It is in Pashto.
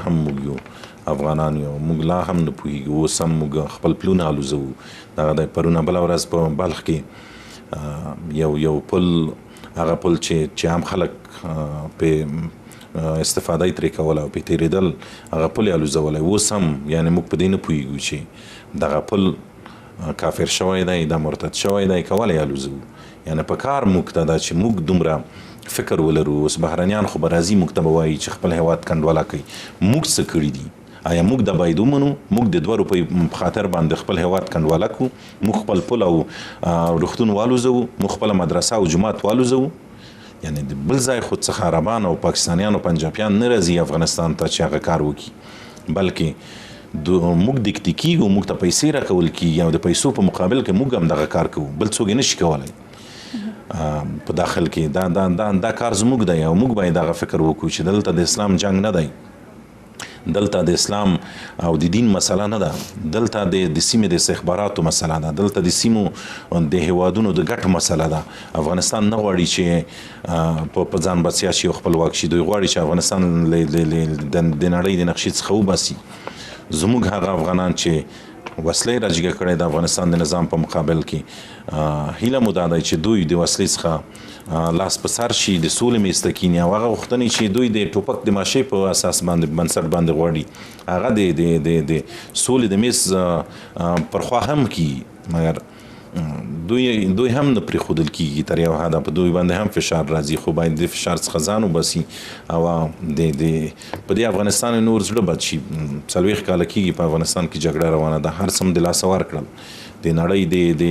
هم موږ یو افغانان یو، موږ لا هم نه پوهیږو. اوس هم موږ خپل پلونه الوزوو. دغه د پرونه بله ورځ په بلخ کې یو پل، هغه پل چې عام خلک په استفاده یې ترې کوله او پرې تېرېدل، هغه پل یې الوزولی. اوس هم یعنې موږ په دې نه پوهیږو چې دغه پل کافر شوی دی، دا مرتد شوی دی، که ولې الوزوو. یعنې په کار موږ ته ده چې موږ دومره فکر ولرو. اوس بهرنیان خو به راځي موږ ته به وایي چې خپل هیواد کنډواله کوي. موږ څه کړي دي؟ آیا موږ دا باید ومنو؟ موږ د 2 روپۍ په خاطر باندې خپل هیواد کنډواله کړو؟ موږ خپل پل او روغتون والوزوو؟ موږ خپله مدرسه او جومات والوزوو؟ یعنې د بل ځای خو څخه عربان او پاکستانیان او پنجابیان نه راځي افغانستان ته چې هغه کار وکړي، بلکې موږ دکتې کېږو، موږ ته پیسې راکول کېږي او د پیسو په مقابل کې موږ هم دغه کار کوو، بل څوک یې نشي کولی په داخل کې. دا دا دا دا کار زموږ دی او موږ باید دغه فکر وکړو چې دلته د اسلام جنګ نه دی، دلته د اسلام او د دین مسله نه ده، دلته د سیمې د استخباراتو مسله ده، دلته د سیمو د هیوادونو د ګټو مسله ده. افغانستان نه غواړي چې په ځان بسیا شي او خپلواک شي، دوی غواړي چې افغانستان د نړۍ د نقشې څخه وباسي. زموږ هغه افغانان چې وسلې راجګه کړې د افغانستان د نظام په مقابل کې، هیله مو دا ده چې دوی د وسلې څخه لاس په سر شي، د سولې میز ته کښېني او هغه غوښتنې چې دوی د ټوپک د ماشې په اساس باندې بنسټ باندې غواړي، هغه د د د د سولې د میز پر خوا هم کیږي، مګر دوی هم نه پرېښودل کیږي تر یو حده، په دوی باندې هم فشار راځي، خو باید د فشار څخه ځان وباسي او د د په دې افغانستان نور زړه بد شي. 40 کاله کیږي په افغانستان کې جګړه روانه ده، هر څه هم د لاسه ورکړل د نړۍ د د